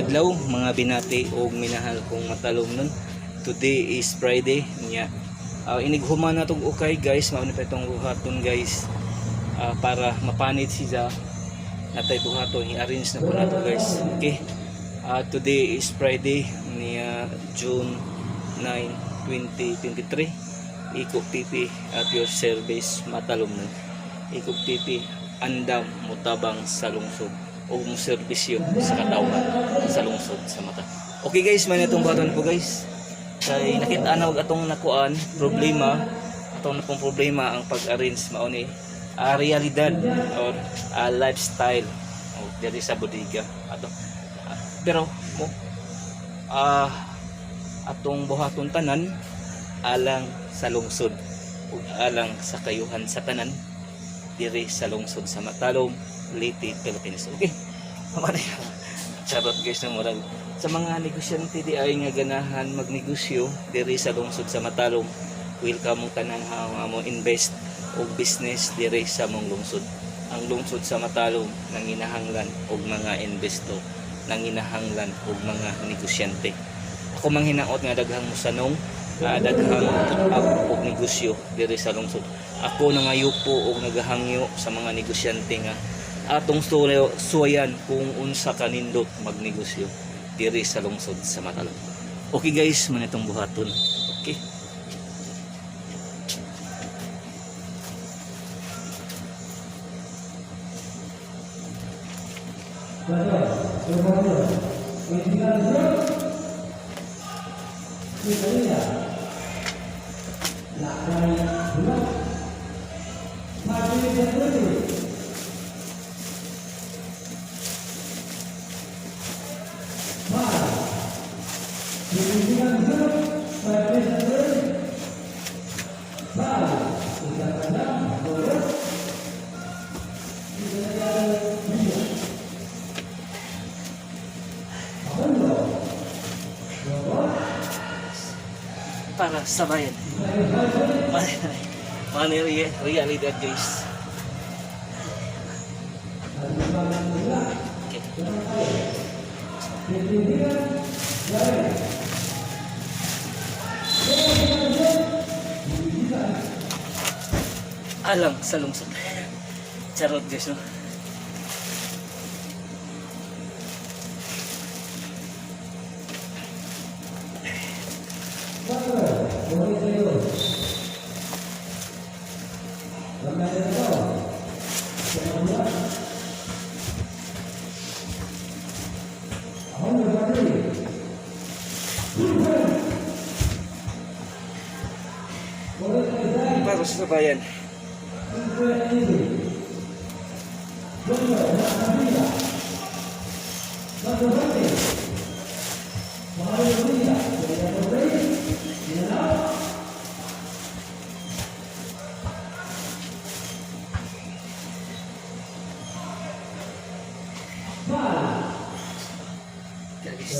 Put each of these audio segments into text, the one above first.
Adlaw, mga binati og minahal kong matalomnon. Today is Friday nya. Inighuman na tog ukay, guys, mao ni pa itong buhaton, guys. Para mapanid siya natay buhaton, i-arrange na po nato, guys. Okay. Today is Friday niya, June 9, 2023. Iko TV at your service, matalomnon. Iko TV andam mutabang sa lungsod o mo serbisyo sa katawhan sa lungsod sa Mata. Okay guys, man itong buhaton po, guys. Kay nakita na og atong nakuan problema, atong nakong problema ang pag-arrange mao ni realidad or lifestyle o diri sa bodega ato. Pero mo atong buhaton tanan alang sa lungsod ug alang sa kayuhan sa tanan diri sa lungsod sa Matalom, Leyte, Philippines. Okay. Charot guys na murag sa mga negosyante di ay nga ganahan magnegosyo diri sa lungsod sa Matalom, welcome mo tanan ha nga mo invest og business diri sa mong lungsod. Ang lungsod sa Matalom nanginahanglan og mga investor, nanginahanglan og mga negosyante. Ako manghinaot nga daghang mosanong, daghang put up og negosyo diri sa lungsod. Ako nangayupo og nagahangyo sa mga negosyante nga atong suwayan kung unsa kanindot magnegosyo diri sa lungsod sa Matalom. Okay guys, man itong buhaton. Okay. Para sa bayan. Man realidad, guys. Okay. Alang sa lungsod. Charot guys, no? Para sa bayan. Guys.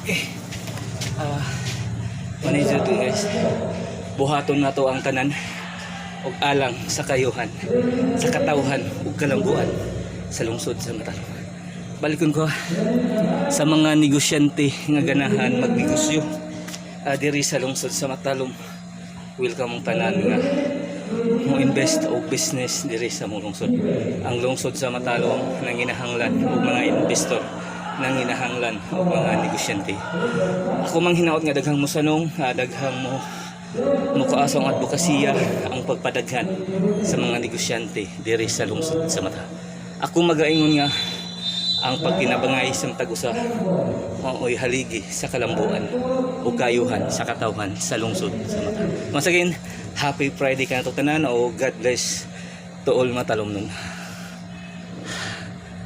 Okay. Manager to, guys. Buhaton na to ang tanan og alang sa kayuhan, sa katawhan ug kalambuan sa lungsod sa Matalom. Balikon ko sa mga negosyante nga ganahan magnegosyo diri sa lungsod sa Matalom. Welcome ang tanan nga mo invest og business diri sa mong lungsod. Ang lungsod sa Matalom nanginahanglan og mga investor, nanginahanglan og mga negosyante. Ako mang hinaot nga daghang mosanong, daghang mo mukaasong advokasya ang pagpadaghan sa mga negosyante diri sa lungsod sa Mata. Ako magaingon nga Ang pagkinabangay sa matag usa mao'y haligi sa kalambuan o kayuhan sa katawhan sa lungsod sa Mata. Once again, happy Friday kanato tanan o God bless to all matalomnon.